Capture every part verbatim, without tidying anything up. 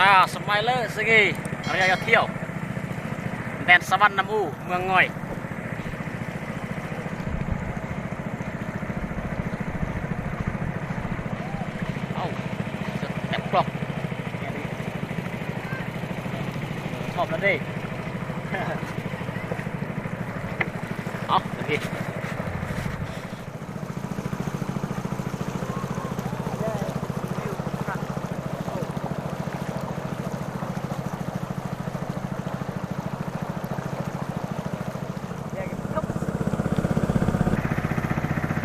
Ah, sumai le sigi. Aryo yo tio. Nden saman nam u, mengoi. Au, teplok. Jadi, top tadi. Ah, lagi.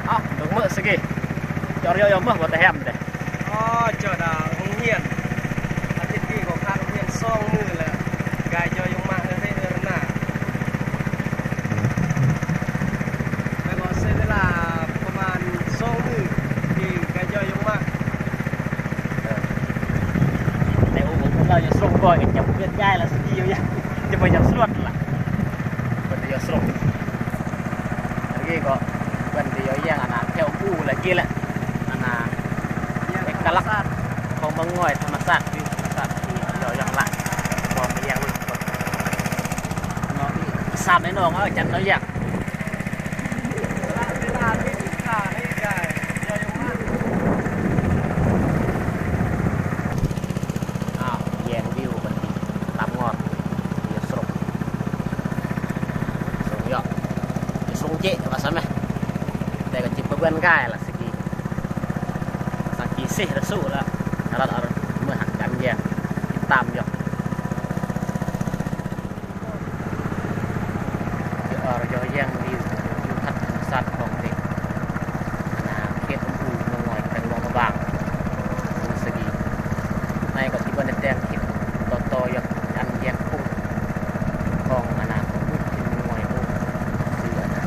Ah, dong mo, sige. Chor yo yo mo, bota hem de. Ơ, chor da hung hiên. Atit ki ko khan hung hiên song mư lĕ. Gai jo yung ma ơ te ơ na. Mê ko se de la pơman song mư. Ki gai jo yung ma. Te u bông bông la yo srong ko, ke chăm biên gai la sdi yo ya. Chăm biên sluat la. Bơ̆n yo srong. Lagi ko, bơ̆n yo yang ana theo u lagi la. Ana, yang kalak. Thâm-sat. Ko mengoi thâm-sat, di thâm-sat, di yo yang la. Ko yang lu. No, i, sam eno, ngoi, chan no yang. Ah, yang view berarti tam ngot. Yo srong. Srong yo. Yo srong je, bahasa meh. Te ko chip beban kai la sigi. Saki sih resu la. Arat ar meh kan yang. Hitam yo. Yo, yo yang di Juhat sat kong di. Na, khit u mengoi kan wang bang. Segi. Nai ko tiba ne teng khit. Toto yo an yang kung. Kong ana kung mengoi kung. Di ana.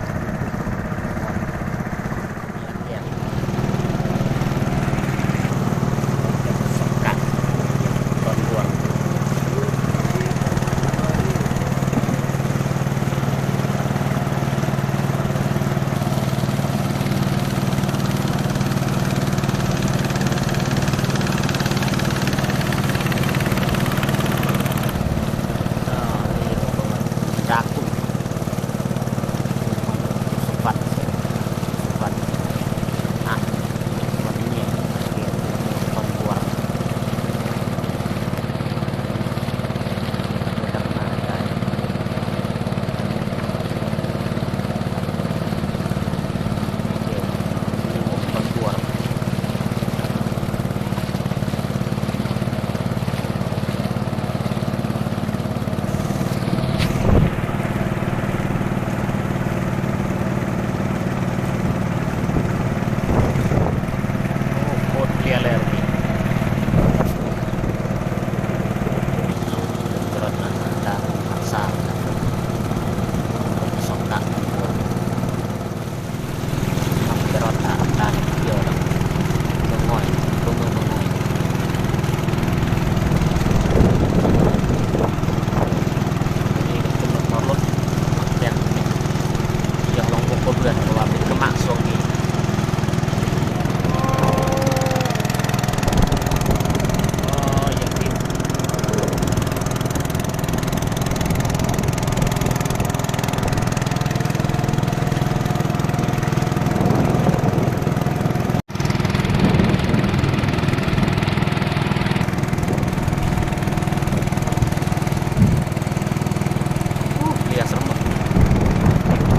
Uh, lias remet.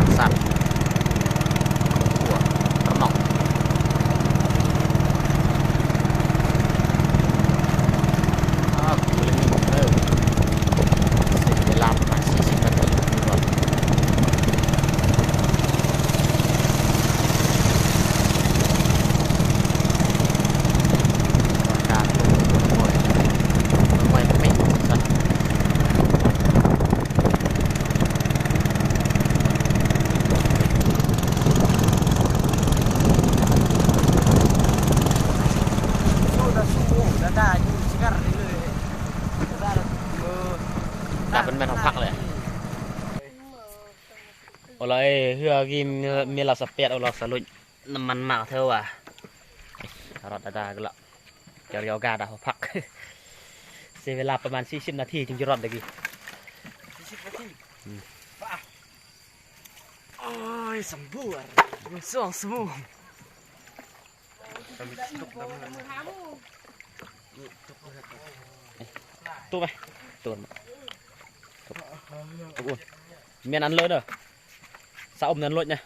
Besar. Wah, renok. Ah, kulit ni, eh. Sisi gelap, masih sih kata. Kapan main hopak le? Ola, eh, hua gi mi-, mila sapet ola salut. Neman mak teu ah. Rot ada gelak. Cari yoga dah hopak. Sewela paman sisip nati jeng jerot lagi. Sisip nati. Hmm. Wah. Oi, sambuar. Langsung semua. Kami tutup dah, Mak. Tuh, Mak. Tuh, Mak. Tuh. Tuh. Mian an lo dah. Saum nan lo nya.